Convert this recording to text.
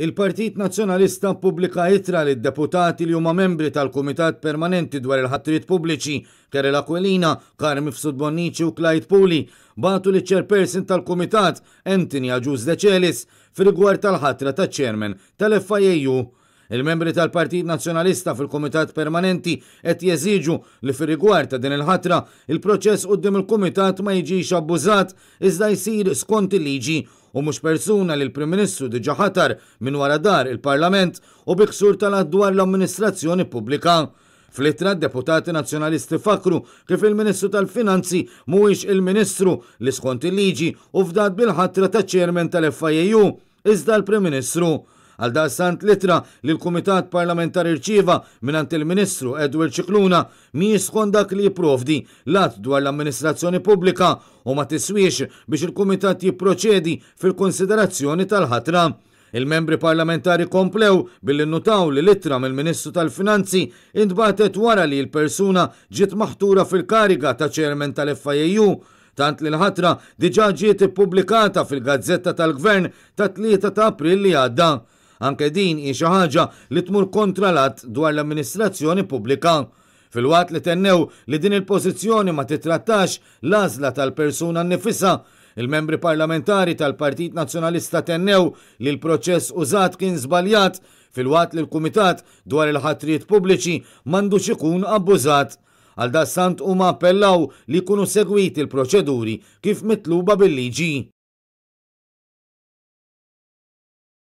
Il-Partit Nazzjonalista ppubblika ittra lid-deputati li huma membri tal-Kumitat Permanenti dwar il-Ħatriet Pubbliċi, Karel Aquilina, Carm Mifsud Bonnici u Clyde Puli, bagħtu liċ-Chairperson tal-Kumitat, Anthony Agius Decelis, fir-rigward tal-ħatra ta' Chairman tal-FIAU. Il-membri tal-Partit Nazzjonalista fil-Kumitat Permanenti qed jeżiġu li fir-rigward ta' din il-ħatra, il-proċess quddiem il-Kumitat ma jiġix abbużat iżda jsir skont il-liġi u mhux persuna li l-Prim Ministru diġà ħatar minn wara dar il-Parlament u bi ksur tal-Att dwar l-Amministrazzjoni Pubblika. Fl-ittra d-deputati Nazzjonalisti fakkru kif il-Ministru tal-Finanzi mhuwiex il-Ministru li skont il-liġi hu fdat bil-ħatra ta' Chairman tal-FIAU iżda l-Prim Ministru. Għaldaqstant l-ittra li l-Kumitat Parlamentari rċieva mingħand il-Ministru Edward Scicluna mhijiex skont dak li jipprovdi l-Att dwar l-Amministrazzjoni Pubblika u ma tiswiex biex il-Kumitat jipproċedi fil-konsiderazzjoni tal-ħatra. Il-membri parlamentari komplew billi nnutaw li l-ittra mill-Ministru tal-Finanzi intbagħtet wara li l-persuna ġiet maħtura fil-kariga ta' Chairman tal-FIAU tant li l-ħatra diġà ġiet ippubblikata fil-Gazzetta tal-Gvern tat-Tlieta ta' April li għadda. Anke din hi xi ħaġa li tmur kontra l-Att dwar l-Amministrazzjoni Pubblika. Filwaqt li tennew li din il-pożizzjoni ma tittrattax l-għażla tal-persuna nnifisha, il-membri parlamentari tal-Partit Nazzjonalista tennew li l-proċess użat kien żbaljat filwaqt li l-Kumitat dwar il-Ħatriet Pubbliċi m'għandux ikun abbużat. Għaldaqstant huma appellaw li jkunu segwiti l-proċeduri kif mitluba bil-liġi.